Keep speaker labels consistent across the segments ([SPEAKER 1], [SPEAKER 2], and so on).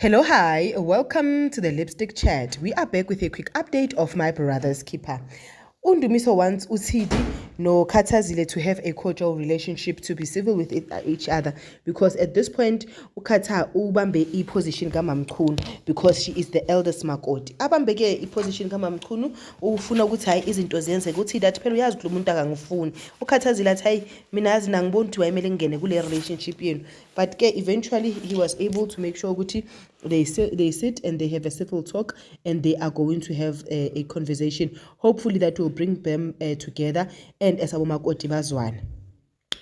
[SPEAKER 1] Hello, hi, welcome to the Lipstick Chat. We are back with a quick update of My Brother's Keeper. UNdumiso wants uThidi noKhathazile to have a cordial relationship, to be civil with each other, because at this point uKhatha ubambe i-position kaMamchunu because she is the eldest makoti. Abambe ke i-position kaMamchunu, ufuna ukuthi hayi, izinto ziyenzeke. UThidi athi, "Phela uyazi ukuthi lo muntu akangifuni." UKhathazile athi, "Hayi, mina yazi nangiboni ukuthi wayemele ngingene kule relationship yenu." But ke eventually he was able to make sure ukuthi they sit and they have a civil talk and they are going to have a conversation. Hopefully that will bring them together and as abomakoti bazwane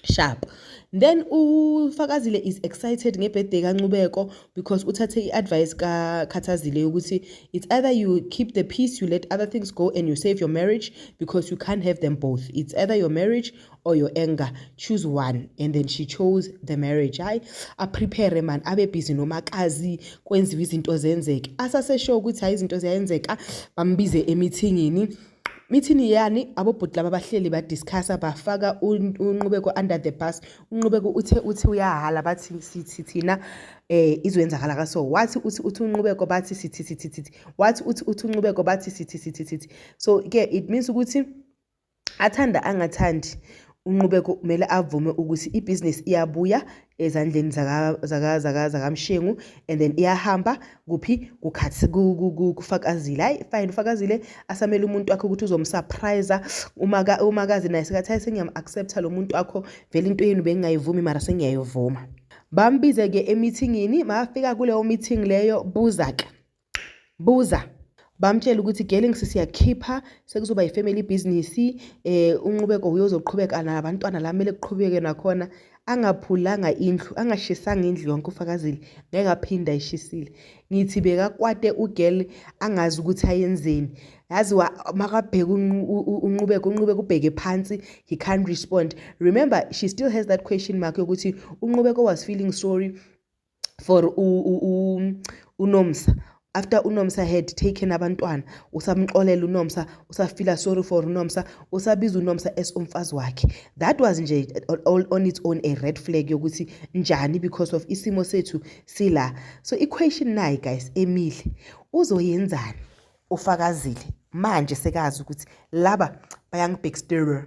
[SPEAKER 1] sharp. Then uFakazile is excited ngebirthday kaNcubeko because uthathe i-advice kaKhathazile yokuthi it's either you keep the peace, you let other things go and you save your marriage, because you can't have them both. It's either your marriage or your anger, choose one. And then she chose the marriage. Hayi, aprepare man, abe busy nomakazi, kwenziwe izinto zenzeke. Asasesho ukuthi hayi, izinto ziyenzeka, bambize emithingini. Meeting yani, abobhuti laba bahleli, badiscussa, bafaka uNqubeko under the bus. UNqubeko uthe uyahala, bathi sithi thina izoyenzakala kaso. Wathi uthi uNqubeko, bathi sithi sithi sithi. Wathi uthi uNqubeko, bathi sithi sithi sithi. So ke it means ukuthi athanda angathandi, uNqubeko kumele avume ukuthi ibhizinisi iyabuya ezandleni zakaMshengu and then iyahamba kuphi? Kufakazile. Hayi, fine, uFakazile asamele umuntu wakhe ukuthi uzomsurprise. Umakazi naye sekathi, "Hayi, sengiyam-accepta lo muntu wakho vele. Into yenu bengingayivumi, mara sengiyayivuma." Bambize-ke emithingini. Makafika kuleyo meeting leyo, buza-ke, buza, bamtshela ukuthi girl, siyakhipha, sekuzoba i-family business. UNqubeko uyozoqhubeka nabantwana la kumele kuqhubeke nakhona. Angaphulanga indlu, angashisanga indlu yonke uFakazile, ngeke aphinde ayishisile. Ngithi bekakwate ugirl, angazi ukuthi ayenzeni. Yazi, makabheka uNqubeko, uNqubeko ubheke phansi, he can't respond. Remember, she still has that question mark yokuthi uNqubeko was feeling sorry for uNomsa after uNomsa had taken abantwana. Usamxolela uNomsa, usafila sorry for uNomsa, usabiza uNomsa as umfazi wakhe. That was nje all on its own a red flag yokuthi njani, because of isimo sethu sila. So i-question nayi guys emile, uzoyenzani uFakazile manje sekazi ukuthi laba bayangibhekster?